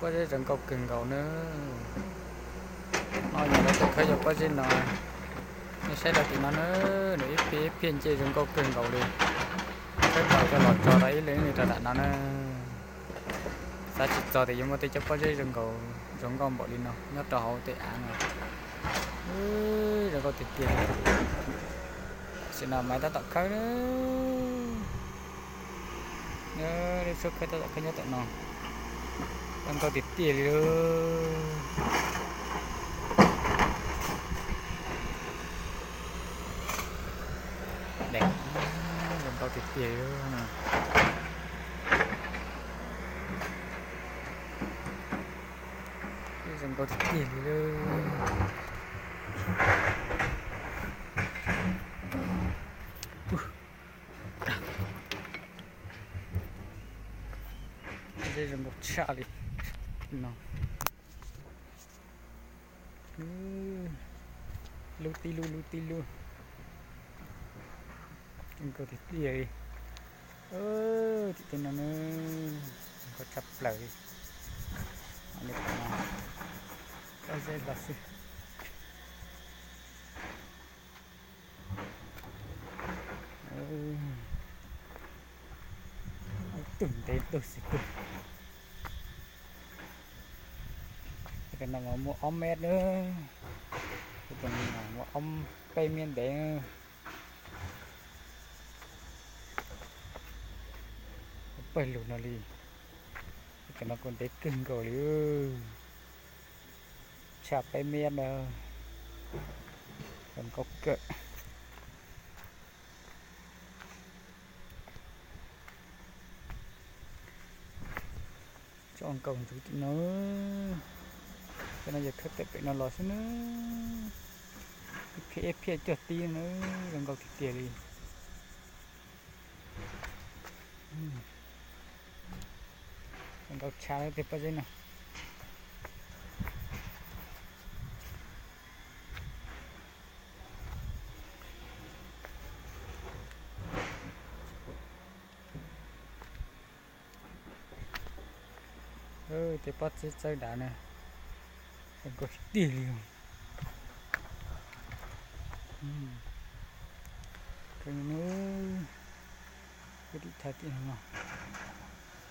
Pob zeb zoo nkauj kawg nkaus na. No yog lawv tuaj khawb cov pob zeb no, nej saib rau tim no na, nws ib phiaj ib phiaj nce zoo nkauj kawg nkaus li. Khawb tau coj los tso rau ib leeg ib leeg rau nram no na. Xav tsis txog tias yuav muaj tej cov pob zeb zoo nkauj, zoo nkauj npaum li no nyob rau hauv tej av no. Zoo nkauj tiag tiag. Tam sim no Maiv tab tom khawb na. Lub suab khawb tab tom khawb nyob tom no. Zoo nkauj tiag tiag li lauj. Zoo nkauj tiag tiag li lauj. Zoo nkauj tiag tiag li lauj. Zeb zoo nkauj tshaj li no. Lub tib lub lub tib lub. Zoo nkauj tiag tiag li. Tim tej no na, zoo nkauj tshaj plaws li. Pob zeb los xwb. Ib tug ntev tug xwb tug. Tus no mas muaj ob mev na. Tus no mas muaj ob peb mev ntev. Pawg lug no li. Tus no kuj ntev kawg nkaus li. Tshaj peb mev na. Zoo nkauj kawg. Tso nkaus ntxiv tim no. Cov no yog khawb tawm pem no los xwb na. Ib phiaj ib phiaj cuag tib na, zoo nkauj tiag tiag li. Zoo nkauj tshaj li tej pob zeb no. Tej pob zeb txawb dav na, zoo nkauj tiag tiag li.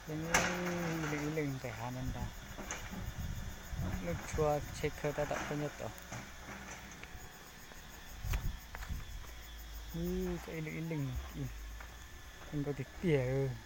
Ib leeg ib leeg nqes hav nrad nrad. Lub tshuab tsheb khawb tab tom khawb nyob tod. Ib leeg ib leeg, zoo nkauj tiag tiag.